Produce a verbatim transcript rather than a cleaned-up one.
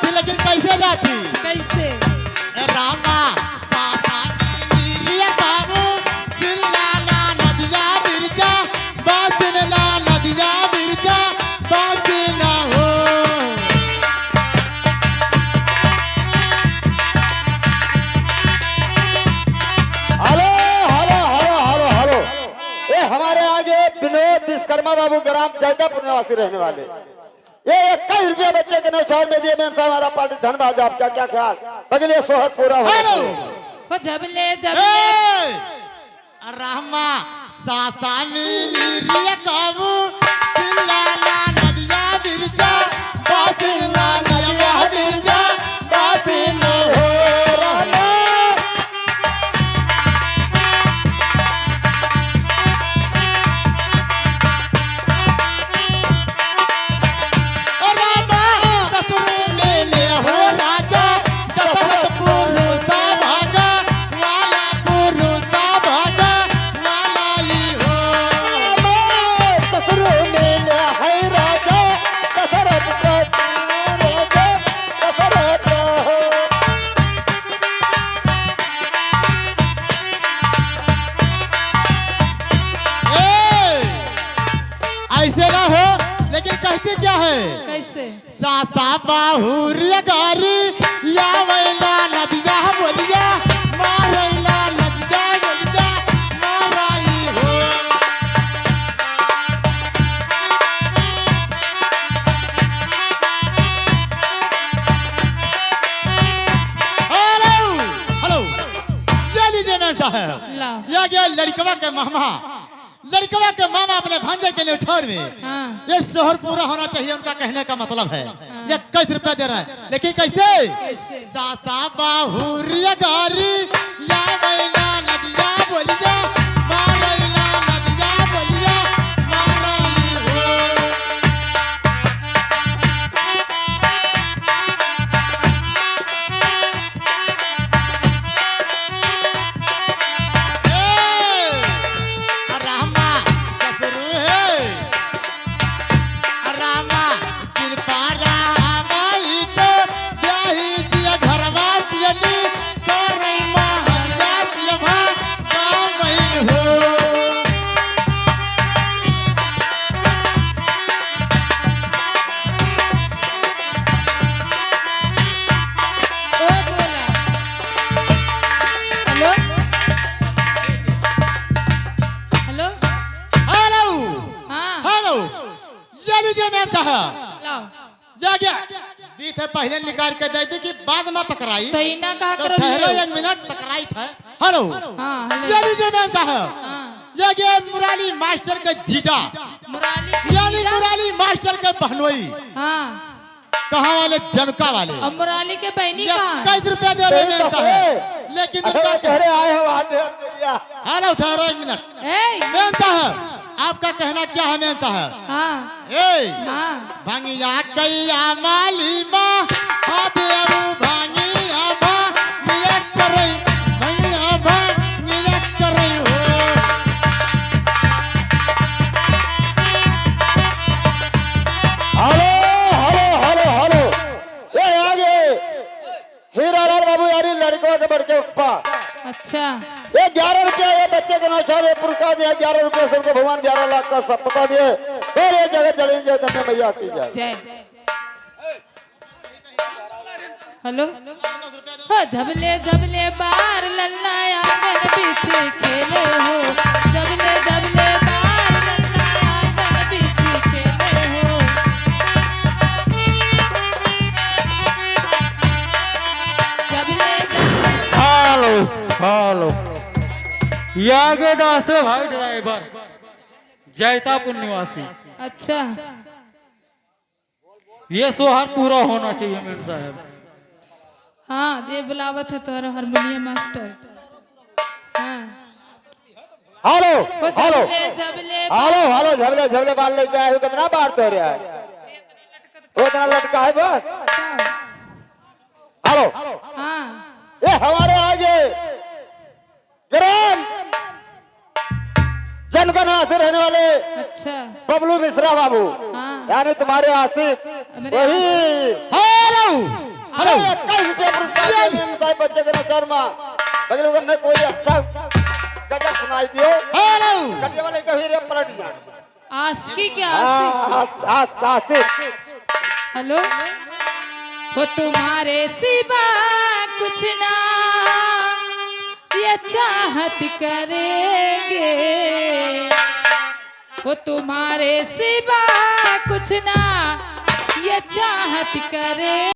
कि लेकिन कैसे जाती? कैसे? ए रामा, सासा मिली रे बाबू, सिल्ला ना नदिया बिरजा, बासिन ना नदिया बिरजा, बासिन हो। Hello, hello, hello, hello, hello. ए, हमारे आगे विनोद विश्वकर्मा बाबू, ग्राम जैतापुर निवासी रहने वाले। ये इक्कीस रुपया बच्चे के न्योछावर में दिए, मेम साहब, हमारा पार्टी, धन्यवाद आपका, क्या ख्याल? बगले सोहर पूरा हो। हेलो। हो जबले, जबले। ए, रामा, सासा मिली रे काबू, सिल्ला ना नदिया बिरजा, बासिन ना नदिया बिरजा, बासिन हो रामा। रामा ससुर में ले हो राजा, दशरथ पुरुष भागा वाला, पुरुष भागा वाला ही हो। रामा ससुर में ले है राजा, दशरथ ससुर के दशरथ हो। ए, ऐसे ना हो, लेकिन कहती क्या है? कैसे? सासा बाहुर गारी, या वैला नदिया बोलिया, मारैला नदिया बोलिया, माराई हो। हेलो, हेलो, ये लीजिए मेम साहब, ला। ये गया लड़कवा के मामा, लड़कवा के मामा अपने भांजे के न्योछावर में। हाँ। ये सोहर पूरा होना चाहिए, उनका कहने का मतलब है। हाँ। ये इक्कीस रुपया दे रहा है, लेकिन कैसे? कैसे? सासा बाहुर गारी, या वैला नदिया बोलिया, मारैला नदिया बोलिया, माराई हो। ए, रामा ससुर है। रामा, कृपा रामाई तो ब्याही जिया घरवा सियनी, करो महलिया सियवा गावई हो। ओ भोला। हेलो। हेलो। हेलो। हाँ। हेलो। ये लीजिए मेम साहब। लाओ। ये क्या? दी थे पहले निकाल के दे दी कि बाद में पकड़ाई। तो इना कहा तो करो ठहरो ले। एक मिनट, पकड़ाई थे। हेलो। हाँ, हेलो। ये लीजिए मेम साहब। हाँ। ये क्या? मुरारी मास्टर के जीजा। मुरारी के यानी जीजा? मुरारी मास्टर के बहनोई। हाँ। कहाँ वाले? जनका वाले। अब मुरारी के बहनी ये कहाँ है? इक्कीस रुपया दे रहे मेम साहब। लेकिन अरे उनका वो कह रहे आए हो आते हैं भैया। हेलो, ठहरो एक मिनट। ए। मेम साहब, आपका कहना क्या है मेम साहब? हाँ। ए, हाँ। भंगिया कइया माली मा, हाथ अबू भंगिया भा, मिया करे, भंगिया भा, मिया करे हो। Hello, hello, hello, hello. ए, आगे। हीरालाल बाबू यारी लड़कवा के बड़के पप्पा। अच्छा। ये ग्यारह रुपया ये बच्चे के न्योछावर, ये पुरस्कार दिया ग्यारह रुपया सबके, भगवान ग्यारह लाख का सब पता दिए। बोले जगत जननी जय धन्य मैया की जय। जय। हेलो। हो जबले जबले बार लल्ला आंगन बीच खेले हो, जबले जबले बार लल्ला आंगन बीच खेले हो। जबले, जबले। Hello, hello. ये आगे दास है भाई ड्राइवर, जैतापुर निवासी। अच्छा। ये सोहर पूरा होना चाहिए मेम साहब। हाँ, ये बुलावत है तोहरा हारमोनियम मास्टर। हाँ। हेलो, वो हेलो। जबले, जबले हेलो, हेलो, झबले, झबले बाल लेके आए हो, कितना बार तो रहा है? वो इतना लटका है बस। हेलो। हाँ। ये हमारे आगे ग्राम जनकन से रहने वाले अच्छा। बबलू मिश्रा बाबू, हाँ। यानी तुम्हारे आशिक हमारे वही। हेलो। हेलो। अरे, इक्कीस रुपया पुरस्कार दिया मेम साहब बच्चे के नचर मा। बगल उधर ने कोई अच्छा गजल सुनाई दियो। हेलो। कटिया वाले कभी रे पलट जा। आशिकी क्या हाँ, आशिक? आस-, आस-, आशिक। हेलो। वो तुम्हारे सिवा कुछ ना ये चाहत करेंगे, वो तुम्हारे सिवा कुछ ना ये चाहत करेंगे।